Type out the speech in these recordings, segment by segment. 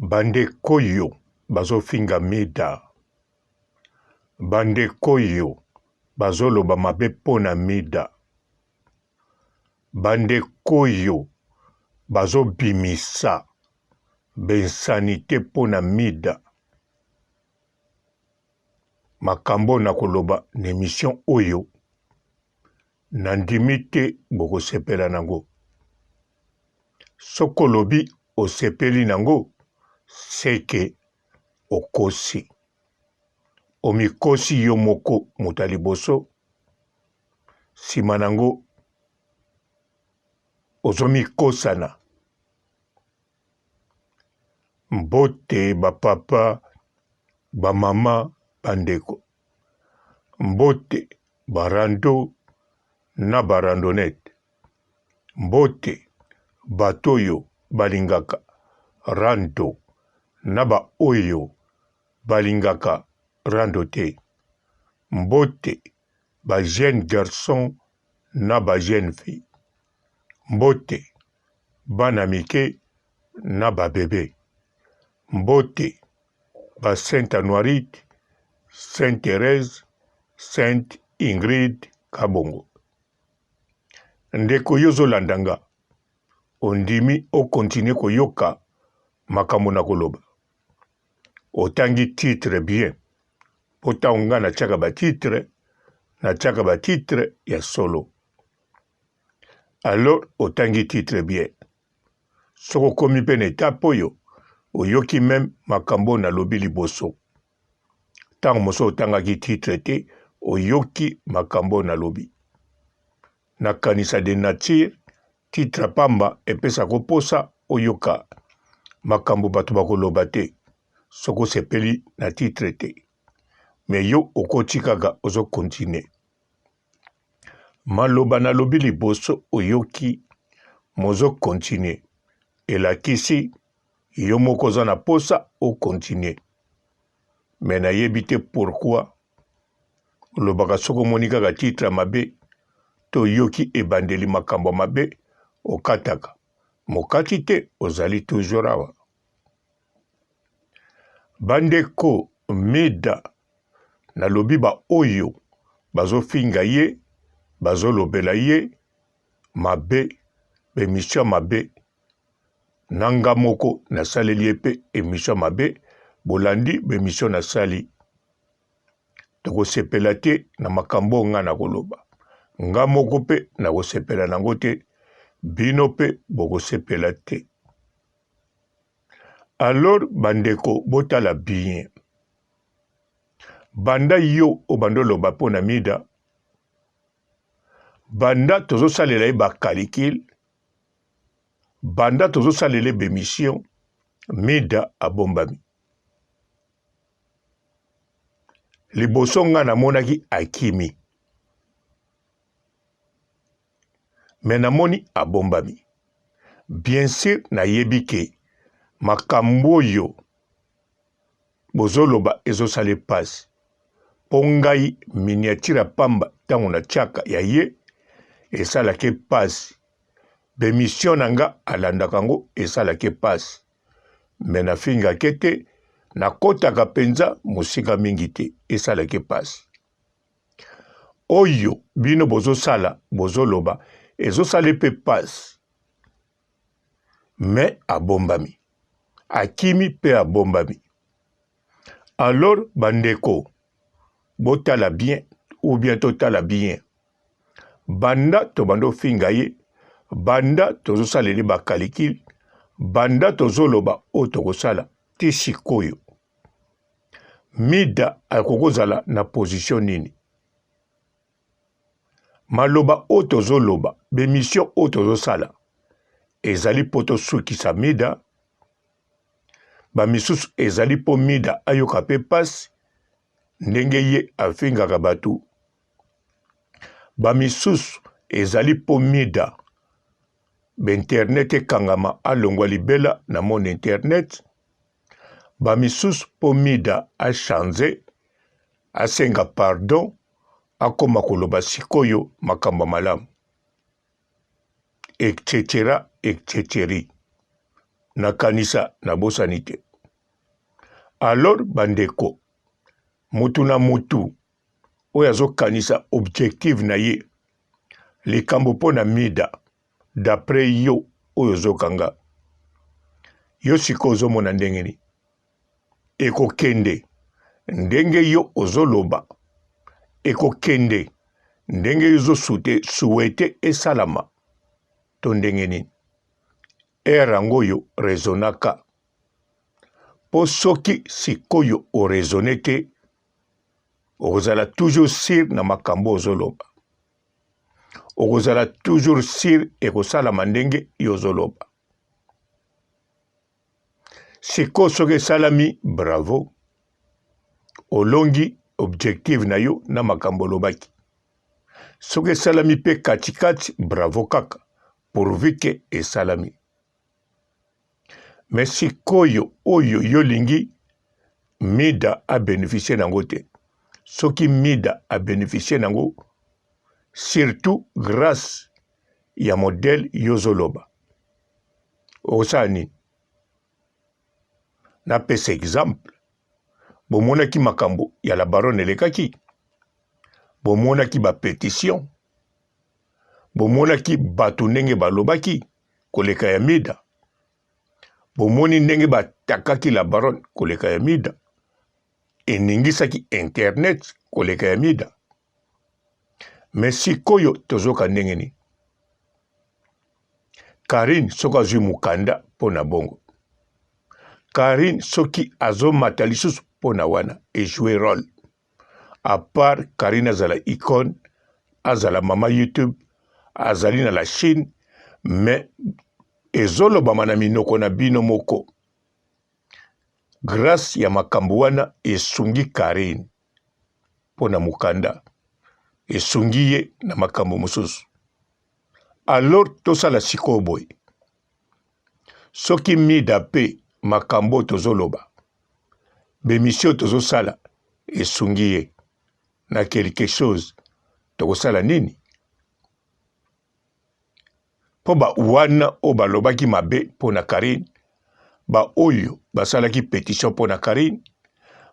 Bandek'oyo bazofinga Mida, bandek'oyo bazoloba mabe mpo na Mida, bandek'oyo bazobimisa b'insanite mpo na Mida, makambo oyo nakoloba na emission oyo, nandimi te bokosepela nango. Soki olobi osepeli nango seke okosi. Omikosi yo moko moto ya liboso, sima nango ozomikosana. Mbote ba papa, ba mama, ba ndeko. Mbote ba rando na ba randonnette. Mbote bato oyo balingaka rando na ba oyo balingaka rando te. Mbote ba jeunes garçons na ba jeunes filles. Mbote bana mike na ba bebe. Mbote ba Sainte Anuarite, Sainte Therèse, Sainte Ingrid Kabongo. Ndeko yo ozolanda nga, ondimi o continuer koyoka makambo nakoloba? Otangi titre bien, po tango nga natiaka ba titre, natiaka ba titre ya solo. Alors otangi titre bien. Soki okomi pe na etape oyo, oyoki meme makambo oyo nalobi liboso. Ntango mosusu otangaki titre te, oyoki makambo oyo nalobi. Nakanisa de nature, titre pamba epesaka yo mposa oyoka makambo bato bakoloba te soki osepeli na titre te. Mais yo okoti kaka ozo continuer. Maloba nalobi liboso oyoki mozo continuer elakisi yo moko oza na posa o continuer mais nayebi te pourquoi olobaka soki omoni kaka titre ya mabe to oyoki ebandeli makambo ya mabe okataka mokati te ozali toujours awa. Bandeko mida nalobi ba oyo bazofinga ye bazolobela ye mabe ba emission ya mabe na nga moko nasaleli ye pe emission ya mabe bolandi ba emission nasali tokosepela te na makambo oyo nga nakoloba nga moko pe nakosepela nango te bino pe bokosepela te. Alors bandeko botala bien banda yo obanda oloba mpo na mida banda tozosalela ye bakalikile banda tozosalela ye bemission mida abombami liboso nga namonaki akimi mais namoni abombami bien sur nayebi ke makambo oyo bozoloba ezosala pasi po ngai miniature ya pamba ntango natiaka ya ye esalaka ye pasi bemission na nga alandaka yango esalaka ye pasi me nafingaka ye te nakotaka mpenza mosika mingi te esalaka ye pasi Oyo bino bozosala bozoloba ezosala ye pe pasi mais abombami akimi pe abombami alors ba ndeko botala bien ou bien totala bien banda tobanda ofinga ye banda tozosalela ye ba calcul banda tozoloba oyo tokosala ti sikoyo Mida akoki kozala na position nini? Maloba oyo tozoloba, b'emission oyo tozosala ezali mpo tosukisa Mida, ba misusu ezali mpo Mida ayoka mpe pasi ndenge ye afingaka bato, ba misusu ezali mpo Mida ba internet ekangama alongwa libela na monde internet. Ba misusu po mida a change asenga pardon akoma koloba sikoyo makambo ya malamu etc etc nakanisa nabosani te. Alors bandeko, mutu na mutu oyo azokanisa objectif na ye likambo mpo na Mida, d'après yo oyo ozokanga yo sikoyo ozomona ndenge nini ekokende ndenge yo ozoloba ekokende ndenge yo ozosute suete esalama to ndenge nini heure yango oyo raisonnaka mpo soki sikoyo oraisonne te okozala toujours sur na makambo ozoloba okozala toujours sur ekosalama ndenge yo ozoloba sikoyo soki esalami bravo olongi objective na yo na makambo olobaki soki esalami mpe katikati bravo kaka pourvu que esalami me sikoyo oyo yo olingi mida abeneficie nango te soki mida abeneficie nango surtout grâce ya modèle yo ozoloba okosala nini napesa exemple bomonaki makambo ya la baronne elekaki bomonaki bapetition bomonaki bato ndenge balobaki koleka ya mida bomoni ndenge batakaki la baronne koleka ya mida eningisaki internet koleka ya mida me sikoyo tozoka ndenge nini Carine soki azwi mokanda mpo na bongo Carine soki azomata lisusu mpo na wana ejoue role à part Carine azala icone azala mama YouTube azali na la Chine mais ezolobama na minoko na bino moko grace ya makambo wana esungi Carine mpo na mokanda esungi ye na makambo mosusu alors tosala sikoyo boye soki mida mpe makambo oyo tozoloba bemisio tozosala esungi ye na quelque chose tokosala nini mpo ba wana oyo balobaki mabe mpo na Carine baoyo basalaki petition mpo na Carine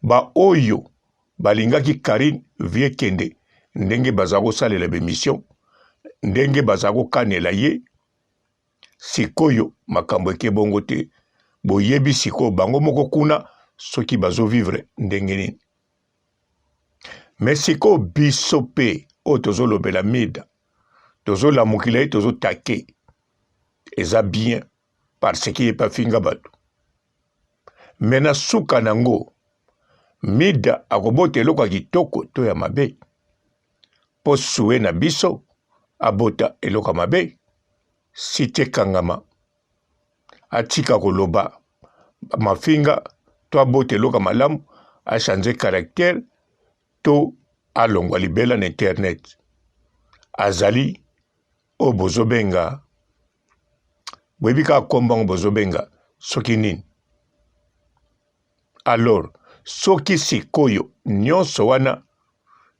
baoyo balingaki Carine vie kende ndenge baza kosalela bemission ndenge baza kokanela ye sikoyo makambo eke bongo te boyebi sikoyo bango moko kuna soki bazovivre ndenge nini me sikoyo biso mpe oyo tozolobela mida tozolamukila ye tozotake eza bien parce que ye mpe afinga bato me na suka nango mida akobota eloko ya kitoko to ya mabe mpo sue na biso abota eloko ya mabe site ekangama atika koloba mafinga to abota eloko ya malamu achange caractère to alongwa libela na internet azali oyo bozobenga boyebi kaka nkombo yango bozobenga soki nini alors soki sikoyo nyonso wana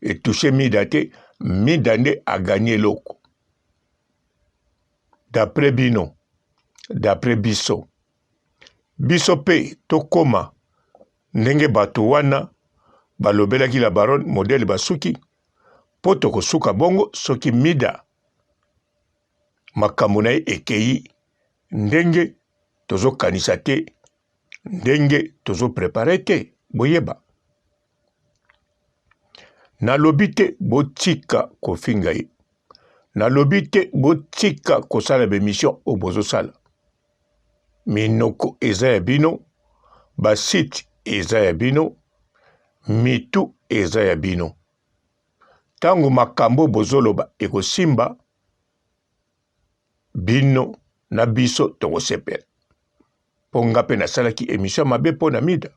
etouche mida te mida nde aganye eloko d'après bino d'après biso biso mpe tokoma ndenge bato wana balobelaki la baronne modele basuki mpo tokosuka bongo soki mida makambo na ye ekei ndenge tozokanisa te ndenge tozoprepare te boyeba nalobi te botika kofinga ye nalobi te botika kosala bemission oyo bozosala minoko eza ya bino basite eza ya bino mitu eza ya bino ntango makambo bozoloba ekosimba bino na biso tokosepela mpo nga mpe nasalaki emission mabe mpo na mida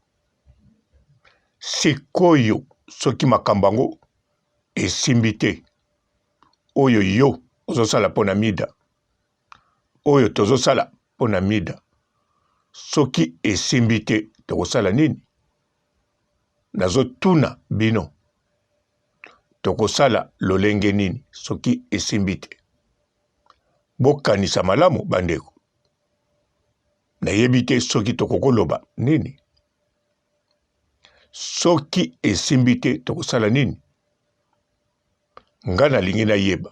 sikoyo soki makambo yango esimbi te oyo yo ozosala mpo na mida oyo tozosala mpo na mida soki esimbi te tokosala nini nazotuna bino tokosala lolenge nini soki esimbi te bokanisa malamu bandeko nayebi te soki tokokoloba nini. Soki esimbi te tokosala nini? Nga nalingi nayeba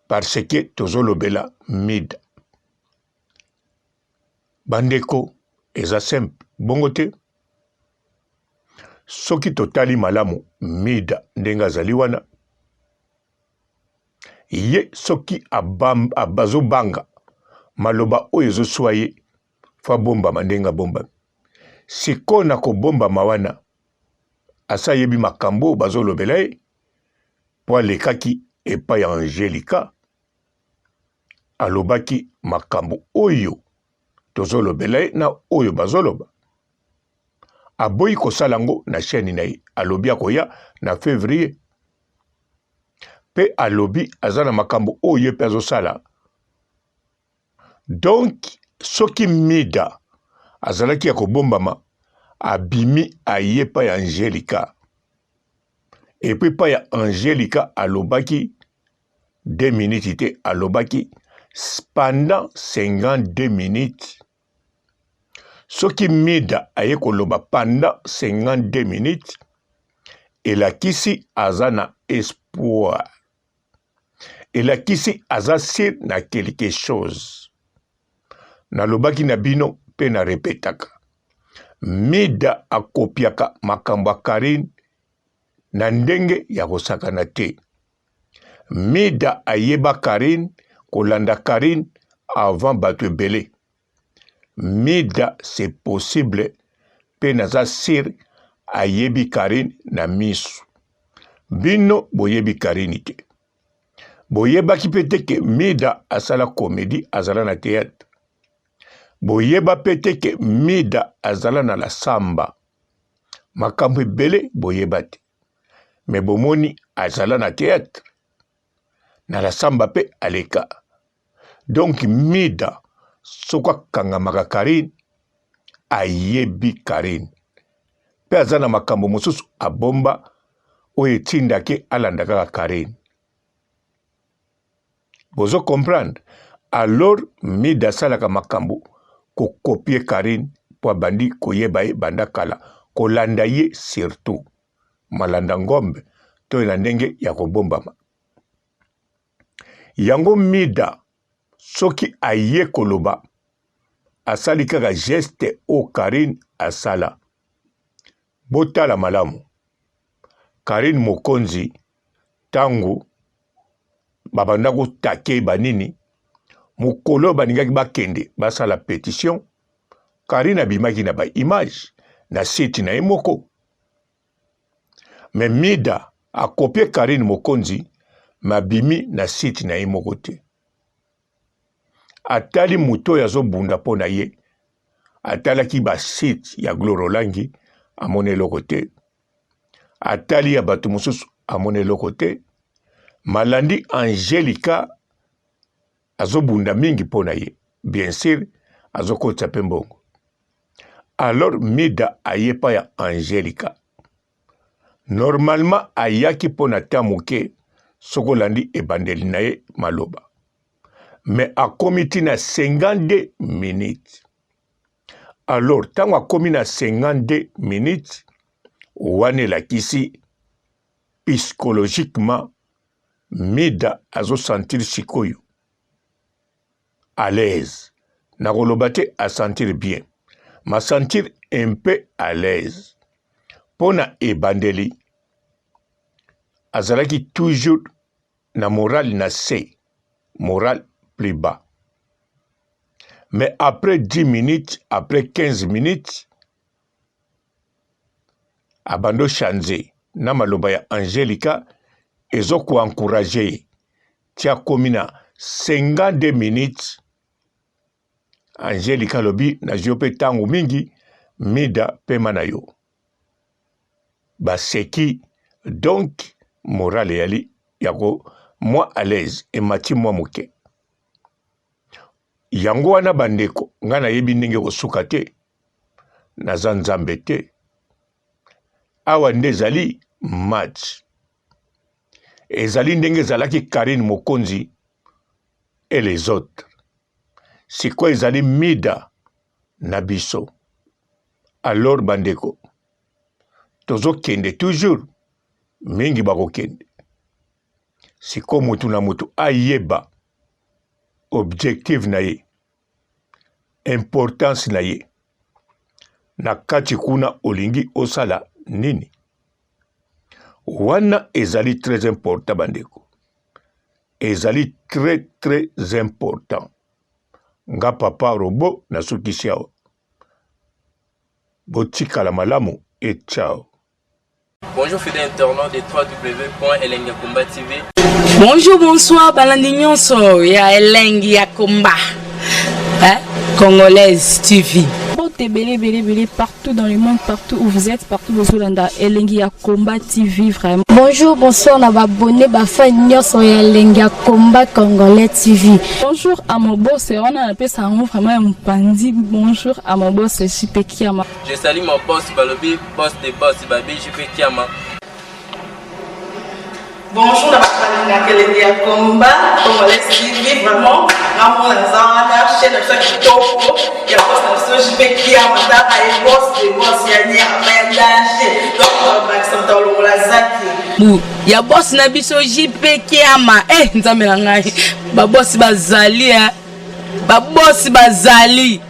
parce que tozolobela Mida. Bandeko eza simple bongo te? Soki totali malamu Mida ndenge azali wana, ye soki azobanga maloba oyo ezoswa ye fo abombama ndenge abombami. Sikoyo na kobombama wana asi ayebi makambo oyo bazolobela ye mpo alekaki epai ya Angelica alobaki makambo oyo tozolobela ye na oyo bazoloba. Aboyi kosala yango na chaîne na ye, alobi akoya na fevrier mpe alobi aza na makambo oyo ye mpe azosala. Donc soki Mida azalaki ya kobombama, abimi aye epai ya Angelica epuis epai ya Angelica alobaki 2 minutes te, alobaki pendant 52 minutes. Soki Mida aye koloba pendant 52 minutes, elakisi aza na espoir, elakisi aza sur na quelque chose. Nalobaki na bino pe na repetaka, Mida akopiaka makambo ya Carine na ndenge ya kosakana te. Mida ayeba Carine kolanda Carine avant batu ebele. Mida c'est possible pe naza sur ayebi Carine na misu. Bino boyebi Carine te. Boyebaki pe te ke Mida asala comedie azala na theatre. Boyeba pe te ke Mida azala na la samba. Makambo ebele boyeba te. Mais bomoni azala na theatre na la samba pe aleka. Donc Mida soki akangamaka Carine ayebi Carine pe aza na makambo mosusu abomba oyo etindake alanda kaka Carine. Bozo comprendre? Alors Mida asalaka makambo ko copier Carine po abandi koyeba ye banda kala, kolanda ye surtout malanda ngombe to na ndenge ya kobombama. Yango Mida soki aye koloba asali kaka geste oyo Carine asala. Botala malamu Carine Mokonzi tango babanda kotake banini mokolo oyo balingaki bakende basala petition, Carine abimaki na ba image na site na ye moko. Mais Mida a copier Carine Mokonzi mais abimi na site na ye moko te. Atali moto oyo azobunda mpo na ye, atalaki ba site ya Gloire Olangi amoni eloko te, atali ya bato mosusu amoni eloko te. Malandi Angelica azobunda mingi mpo na ye, bien sur azokotisa mpe mbongo. Alors Mida aye epai ya Angelica. Normalement ayaki mpo na temps moke soki olandi ebandeli na ye maloba. Mais akomi ti na 52 minutes. Alors ntango akomi na 52 minutes wana elakisi psychologiquement Mida azo sentir sikoyo à l'aise nakoloba te a sentir bien ma sentir un peu à l'aise mpo na ebandeli azalaki toujours na morale na se morale plus bas mais après 10 minutes après 15 minutes abando change na maloba ya Angelica ezo ko encourager ye ti akomi na 52 minutes Angelica alobi nazwi yo mpe ntango mingi mida pema na yo baseki donc morale eyali ya ko mwa à l'aise emati mwa moke yango wana bandeko ngai nayebi ndenge kosuka te naza nzambe te awa nde ezali match ezali ndenge ezalaki Carine Mokonzi et les autres sikoyo ezali mida na biso alors bandeko. Tozokende toujours, mingi bakokende. Sikoyo mutu na mutu ayeba objectif na ye, importance na ye na kati kuna, olingi osala nini? Wana ezali très important bandeko, ezali très très important. Nga papa robot nasukisi awa, botikala malamu et ciao. Bonjour fidèles internautes de www.elengiyakomba TV. Bonjour, bonsoir, balandi nyonso ya Elengi ya Komba. Hein? Congolaise TV. Mbote ebele ebele ebele partout dans le monde, partout où vous êtes, partout bozolanda Elengi ya Combat TV vraiment. Bonjour, bonsoir na ba abonné ba fan nyonso ya Elengi ya Combat Congolais TV. Bonjour à mon boss, wana napesa yango vraiment ya mopanzi. Bonjour à mon boss JP Kiama. Je salue mon boss balobi boss de boss babi JP Kiama. Bonjour na bato balingaka elengi ya combat congolais TV vraiment ngamona naza wana chaîne na biso ya kitoko ya boss na biso JP Kiama tala ye boss de boss ya nyama ya danger donc bakisa moto alongola zaki Bu ya boss na biso JP Kiama eh nzambe na ngai ba boss bazali eh ba boss bazali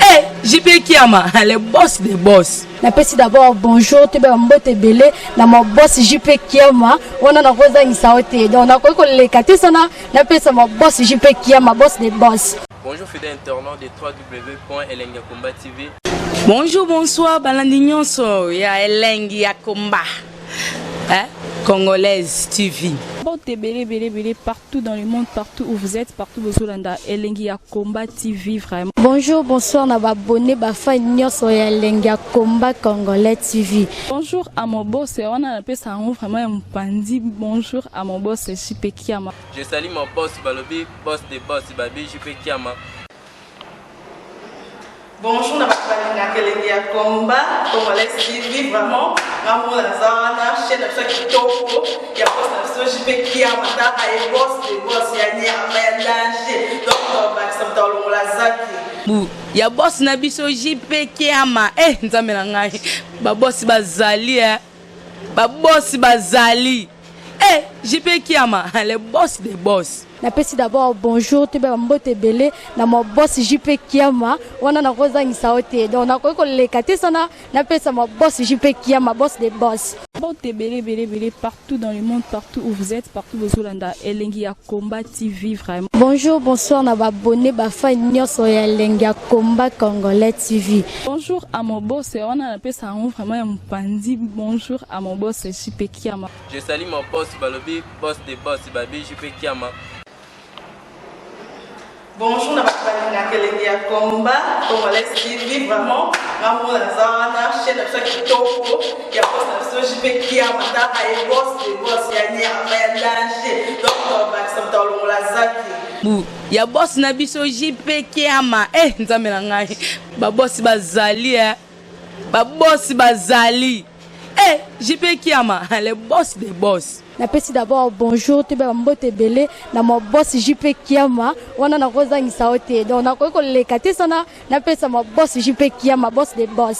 eh JP Kiama le boss de boss. Napesi d'abord bonjour toyeba mbote ebele na ma boss JP Kiama wana nakozangisa yo te donc nakoki koleka te sana napesa ma boss JP Kiama boss de boss. Bonjour fidèles internautes de www.elengiyakomba TV. Bonjour, bonsoir, balandi nyonso ya Elengi ya Komba. Hein? Congolaise TV. Mbote ebele ebele ebele partout dans le monde, partout où vous êtes, partout bozolanda Elengi ya Combat TV vraiment. Bonjour, bonsoir na ba abonné ba fan nyonso ya Elengi ya Combat Congolais TV. Bonjour à mon boss, wana napesa yango vraiment ya mopanzi. Bonjour à mon boss JP Kiama. Je salue mon boss balobi boss de boss babi JP Kiama. Bonjour na bato balingaka elengi ya combat congolais TV vraiment ngamona naza wana chaîne na biso ya kitoko ya boss na biso JP Kiama tala ye boss de boss ya nyama ya danger donc bakisa moto alongola zaki Bu ya boss na biso JP Kiama eh nzambe na ngai ba boss bazali eh ba boss bazali eh JP Kiama le boss de boss. Napesi d'abord bonjour toyeba mbote ebele na ma boss JP Kiama wana nakozangisa yo te donc nakoki koleka te sana napesa ma boss JP Kiama boss de boss. Mbote ebele ebele ebele partout dans le monde, partout où vous êtes, partout bozolanda Elengi ya Combat TV vraiment. Bonjour, bonsoir na ba abonné ba fan nyonso ya Elengi ya Combat Congolais TV. Bonjour à mon boss, wana napesa yango vraiment ya mopanzi. Bonjour à mon boss JP Kiama. Je salue mon boss balobi boss de boss babi JP Kiama. Bonjour na bato balingaka elengi ya combat congolais TV vraiment ngamona naza wana chaîne na biso ya kitoko ya boss na biso JP Kiama tala ye boss de boss ya nyama ya danger donc bakisa moto alongola zaki. Bu ya boss na biso JP Kiama eh nzambe na ngai ba boss bazali eh ba boss bazali eh JP Kiama le boss de boss. Napesi d'abord bonjour toyeba mbote ebele na ma boss JP Kiama wana nakozangisa yo te donc nakoki koleka te sana napesa ma boss JP Kiama boss de boss.